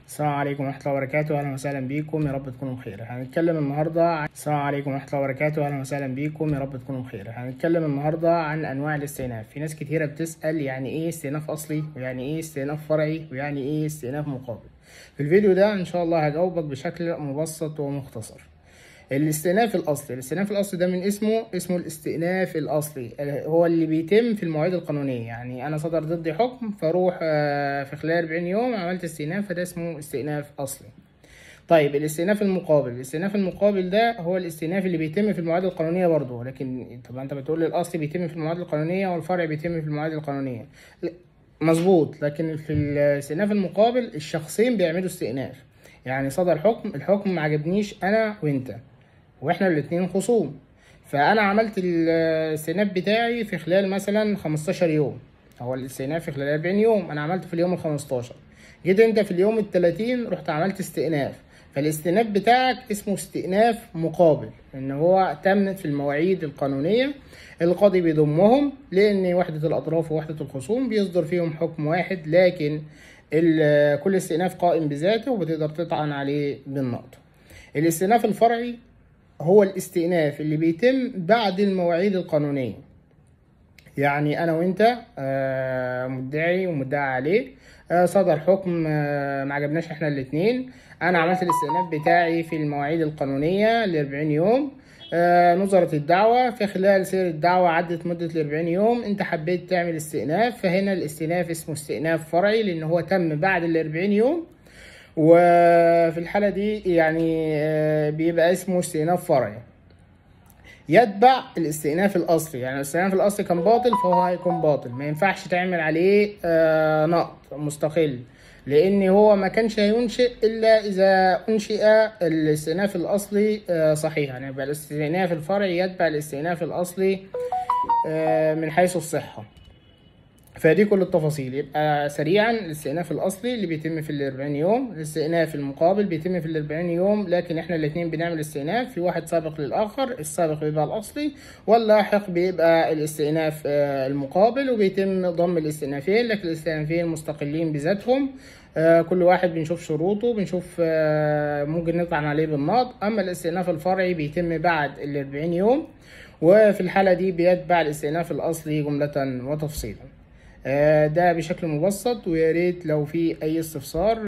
السلام عليكم ورحمة الله وبركاته، أهلا وسهلا بيكم، يا رب تكونوا بخير. هنتكلم النهاردة عن السلام عليكم ورحمة الله وبركاته، أهلا وسهلا بيكم، يا رب تكونوا بخير. هنتكلم النهاردة عن أنواع الاستئناف. في ناس كتيرة بتسأل يعني إيه استئناف أصلي، ويعني إيه استئناف فرعي، ويعني إيه استئناف مقابل. في الفيديو ده إن شاء الله هجاوبك بشكل مبسط ومختصر. الاستئناف الأصلي، الاستئناف الأصلي ده من اسمه، اسمه الاستئناف الأصلي، هو اللي بيتم في المواعيد القانونية. يعني أنا صدر ضدي حكم فاروح في خلال 40 يوم عملت استئناف، فده اسمه استئناف أصلي. طيب الاستئناف المقابل، الاستئناف المقابل ده هو الاستئناف اللي بيتم في المواعيد القانونية برضه، لكن طبعا أنت بتقول الأصلي بيتم في المواعيد القانونية والفرع بيتم في المواعيد القانونية، مظبوط، لكن في الاستئناف المقابل الشخصين بيعملوا استئناف. يعني صدر حكم، الحكم ما عجبنيش أنا وأنت، واحنا الاتنين خصوم، فانا عملت الاستئناف بتاعي في خلال مثلا 15 يوم، هو الاستئناف في خلال 40 يوم، انا عملته في اليوم ال 15، جيت انت في اليوم ال 30 رحت عملت استئناف، فالاستئناف بتاعك اسمه استئناف مقابل، ان هو تم في المواعيد القانونية، القاضي بيضمهم لان وحدة الاطراف ووحدة الخصوم بيصدر فيهم حكم واحد، لكن كل استئناف قائم بذاته وبتقدر تطعن عليه بالنقض. الاستئناف الفرعي هو الاستئناف اللي بيتم بعد المواعيد القانونية. يعني أنا وأنت مدعي ومدعي عليه، صدر حكم ما عجبناش احنا الاتنين، أنا عملت الاستئناف بتاعي في المواعيد القانونية ل 40 يوم، نظرت الدعوة، في خلال سير الدعوة عدت مدة 40 يوم، أنت حبيت تعمل استئناف، فهنا الاستئناف اسمه استئناف فرعي لأن هو تم بعد ال 40 يوم، وفي الحالة دي يعني بيبقى اسمه استئناف فرعي يتبع الاستئناف الأصلي. يعني الاستئناف الأصلي كان باطل فهو هيكون باطل، ما ينفعش تعمل عليه نقض مستقل، لأن هو ما كانش هينشئ إلا إذا أنشئ الاستئناف الأصلي صحيح. يعني يبقى الاستئناف الفرعي يتبع الاستئناف الأصلي من حيث الصحة. فدي كل التفاصيل. يبقى سريعا الاستئناف الاصلي اللي بيتم في ال 40 يوم، الاستئناف المقابل بيتم في ال 40 يوم، لكن احنا الاثنين بنعمل استئناف، في واحد سابق للاخر، السابق بيبقى الاصلي واللاحق بيبقى الاستئناف المقابل، وبيتم ضم الاستئنافين، لكن الاستئنافين مستقلين بذاتهم، كل واحد بنشوف شروطه، بنشوف ممكن نطعن عليه بالنقض. اما الاستئناف الفرعي بيتم بعد ال 40 يوم، وفي الحالة دي بيتبع الاستئناف الاصلي جملة وتفصيلا. ده بشكل مبسط، ويا ريت لو في اي استفسار